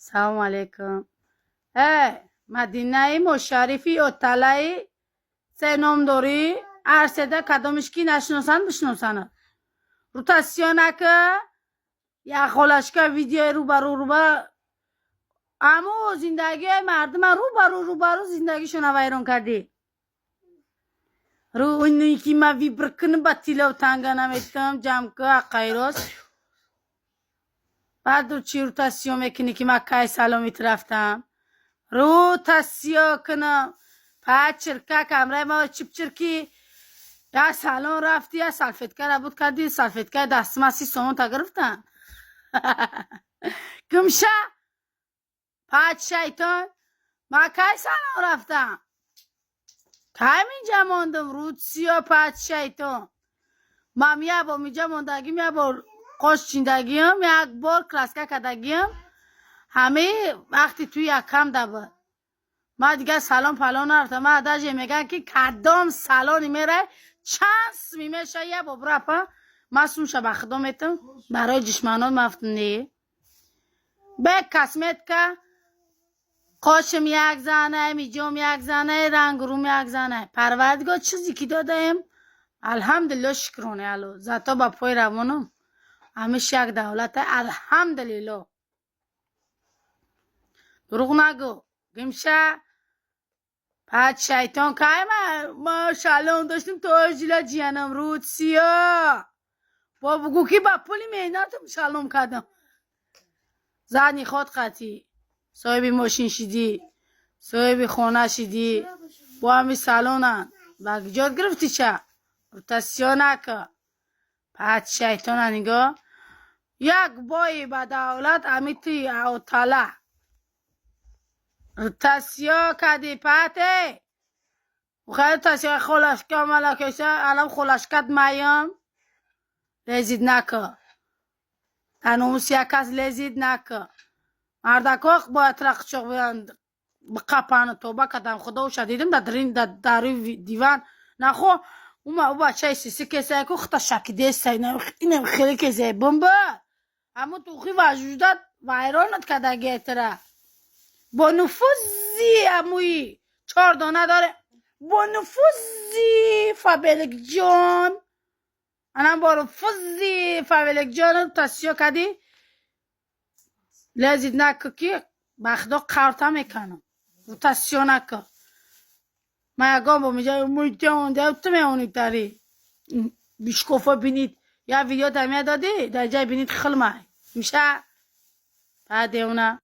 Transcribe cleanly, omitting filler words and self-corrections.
Салому алейкум. Э, Мадинаи Мошарифи Оталаи се ном дорӣ, арседа кадомиш ки нашиносанд, бишиносанд. Рута сиё нака, як холашка видеои рӯбарӯ руба аму зиндагиҳои мардума рӯбарӯ рӯбарӯ зиндагишона вайрон кардӣ. Рӯ ки ма выбор кунам, ба тилло танга наметам, ҷамъ ка аққайрос. Баъд чӣ рута сиё мекунӣ, ки ма кай саломит рафтам? Рута сиё кунам. Пад чиркак ҳамраи ма чипчирки я салон рафти, я салфеткара буд кардӣ, салфеткаи дастима 30 сомон та гирифтан. Гумша, пад шайтон, ма кай салон рафтам? Кай минҷа мондам? Рут сиё, пад шайтон. Мам як бор минҷа мондагим, як бор қош чиндагиам, як бор краска кардагиам. Ҳамаи вақти туи якам да буд. Ма дигар салон палон нарафтам. Ма даже мегӯям, ки кадом салони мерай, чанд суми меша, як бор бирапа, ма сумша ба худо метам барои ҷишманот. Мафтам не, бе косметика қошим як занай, миҷом як занай, рангу рум як занай. Парвардигор чизе ки додаем, алҳамдулилло, шукроне алло, зато ба пои равонам. Ҳамиш як давлата, алҳамдулилло. Дурӯғ нагӯ, гимша, пад шайтон. Кай ма шалом доштем, тоҷила ҷиянам? Руд сиё, бо бугӯ, ки ба пули меҳнатам шалом кардам. Задний ход қатӣ соҳиби мошин шидӣ, соҳиби хона шидӣ, бо ҳами салонанд. Ба куҷо гирифтӣ ча? Рута сиё нака, пад шайтона. Нигоҳ, як бои ба давлат ами туи отала рута сиё кардӣ, пате хеле тасиё холашка малакеса алам холашкат маям. Лезить нака, дар номуси як кас лезить нака. Мардако бояд тра қичоқ биёянд, биқапану тоба кардам. Худо уша дидим дар дари диван нахо ума у бачаи сиси кесае ку хута шакидесай, инам хеле кесае бумба ҳамун тухи важуждат вайронат кардагиай тра бо нуфузи амуи чор дона доре, бо нуфузи Фабеликҷон, анам бо нуфузи Фабеликҷон тасиё кардӣ. Лезить нака, ки ба худо қарта меканам. Тасиё нака. Ма ягон бо миҷа ту меонитари бишкофа бинид, як видео та медодӣ дар ҷай бинид хилмай миша баъд девона.